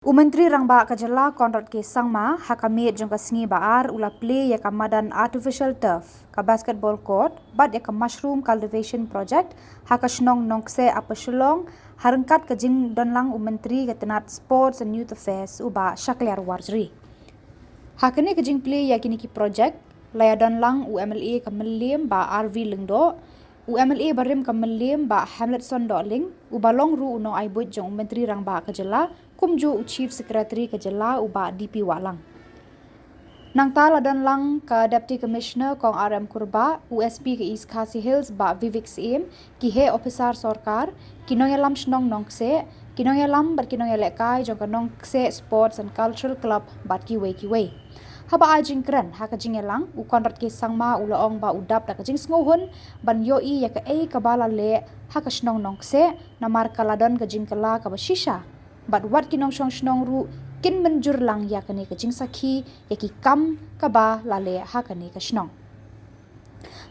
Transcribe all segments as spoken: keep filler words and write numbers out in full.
U Myntri Rangbah ka Jylla Conrad K Sangma ha ka miet jong ka sngi ba ar u la plie ïa ka madan artificial turf, ka basketball court bad ïa ka mushroom cultivation project ha ka shnong Nongkseh, Upper Shillong, ha ryngkat ka jingdonlang u Myntri ka tnat Sports and Youth Affairs u Bah Shakliar Warjri. Ha kane ka jingplie ïa kine ki project la ïadonlang u M L A ka Mylliem Bah R V Lyngdoh, u M L A barim ka Mylliem Bah Hamletson Dohling, u ba long ruh u nongai buit jong u Myntri Rangbah ka Jylla, kumjuh u Chief Secretary ka Jylla u Bah D P Wahlang. Nangta la donlang ka Deputy Commissioner Kong R M Kurbah, u S P ka East Khasi Hills Bah Vivek Syiem, ki heh ophisar sorkar, ki nongïalam shnong Nongkseh, ki nongïalam bad ki nongïalehkai jong ka Nongkseh Sports and Cultural Club bad kiwei kiwei. Haba ai jingkren ha ka jingïalang, u Conrad K Sangma u la ong ba u dap da ka jingsngewhun ban ïohi ïa kaei kaba la leh ha ka shnong Nongkseh, namar ka la don ka jingkylla kaba shisha bad wat ki nongshong shnong ruh kin mynjur lang ïa kane ka jingsakhi ïa ki kam kaba la leh ha kane ka shnong.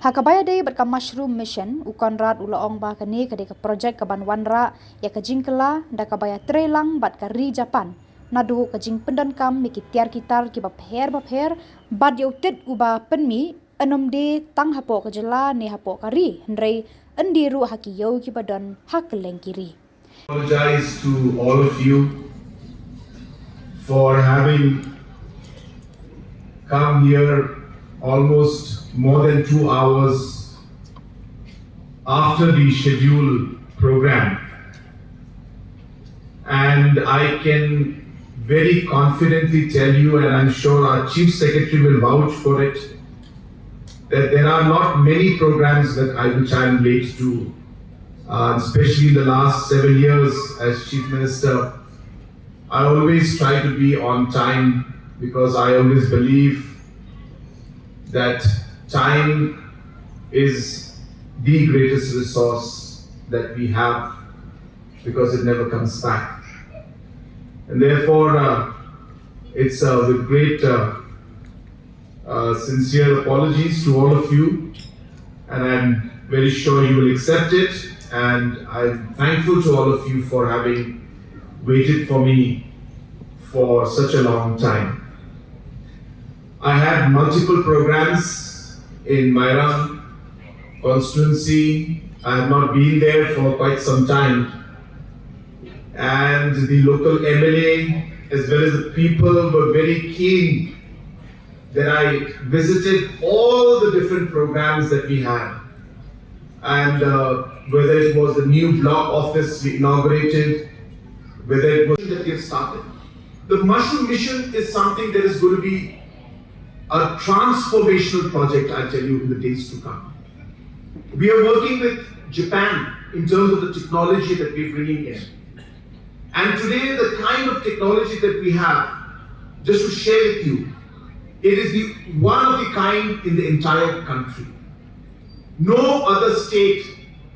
Ha kaba ïadei bad ka Mushroom Mission, u Conrad u la ong ba kane ka dei ka project kaban wanrah ïa ka jingkylla da kaba ïatreilang bad ka ri Japan naduh ka jingpyndonkam ïa ki tiar ki tar kiba pher bapher bad ïa u tit uba pynmih, ym dei tang hapoh ka jylla ne hapoh ka ri, hynrei ym dei ruh ha ki ïew kiba don ha kylleng ki ri. Apologize to all of you for having come here almost more than two hours after the scheduled program. And I can very confidently tell you, and I'm sure our Chief Secretary will vouch for it, that there are not many programs that I, which I am late to, uh, especially in the last seven years as Chief Minister. I always try to be on time because I always believe that time is the greatest resource that we have because it never comes back. And therefore, uh, it's uh, with great uh, uh, sincere apologies to all of you, and I'm very sure you will accept it. And I'm thankful to all of you for having waited for me for such a long time. I had multiple programs in Mairang constituency. I have not been there for quite some time. And the local M L A, as well as the people, were very keen that I visited all the different programs that we had. And uh, whether it was the new block office we inaugurated, whether it was that we have started. The Mushroom Mission is something that is going to be a transformational project, I tell you, in the days to come. We are working with Japan in terms of the technology that we're bringing in. And today, the kind of technology that we have, just to share with you, it is the one of the kind in the entire country. No other state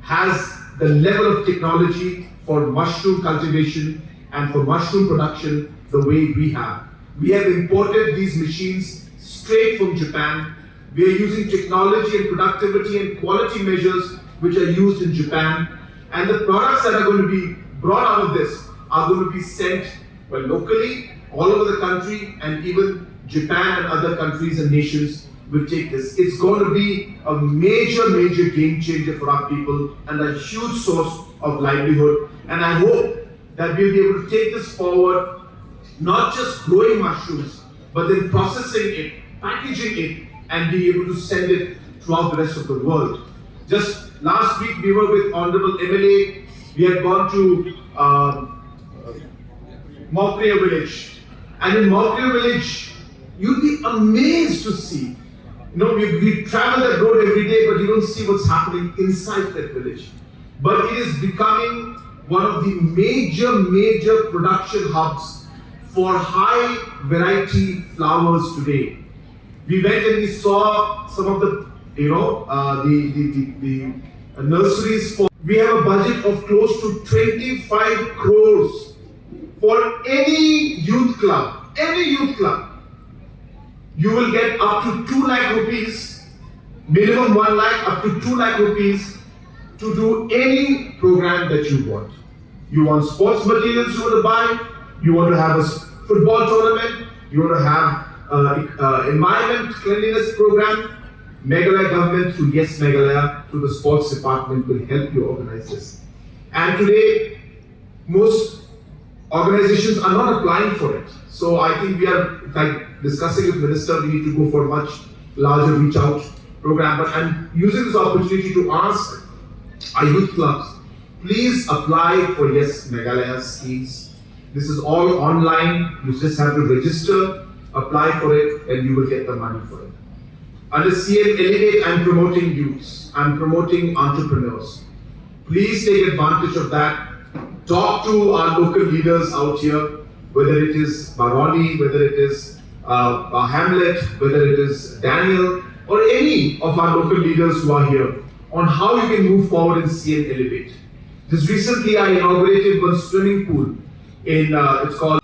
has the level of technology for mushroom cultivation and for mushroom production the way we have. We have imported these machines straight from Japan. We are using technology and productivity and quality measures which are used in Japan. And the products that are going to be brought out of this are going to be sent, well, locally, all over the country, and even Japan and other countries and nations will take this. It's going to be a major, major game changer for our people and a huge source of livelihood. And I hope that we'll be able to take this forward, not just growing mushrooms, but then processing it, packaging it, and being able to send it throughout the rest of the world. Just last week, we were with Honorable M L A. We had gone to um, Mawkyrwat village. And in Mawkyrwat village, you'll be amazed to see. You know, we, we travel that road every day, but you don't see what's happening inside that village. But it is becoming one of the major, major production hubs for high variety flowers today. We went and we saw some of the, you know, uh, the, the, the, the nurseries for. We have a budget of close to twenty-five crores for any youth club, any youth club. You will get up to two lakh rupees, minimum one lakh, up to two lakh rupees to do any program that you want. You want sports materials you want to buy, You want to have a football tournament, you want to have uh, uh, environment cleanliness program, Meghalaya government through Yes Meghalaya, through the sports department, will help you organize this. And today, most organizations are not applying for it. So I think we are, like, discussing with minister, we need to go for a much larger reach out program. But I'm using this opportunity to ask our youth clubs, please apply for Yes Meghalaya schemes. This is all online. You just have to register, apply for it, and you will get the money for it. Under C M Elevate, I'm promoting youths, I'm promoting entrepreneurs. Please take advantage of that. Talk to our local leaders out here, whether it is Baroni, whether it is uh, Hamlet, whether it is Daniel, or any of our local leaders who are here, on how you can move forward in C M Elevate. Just recently, I inaugurated one swimming pool in, uh, it's called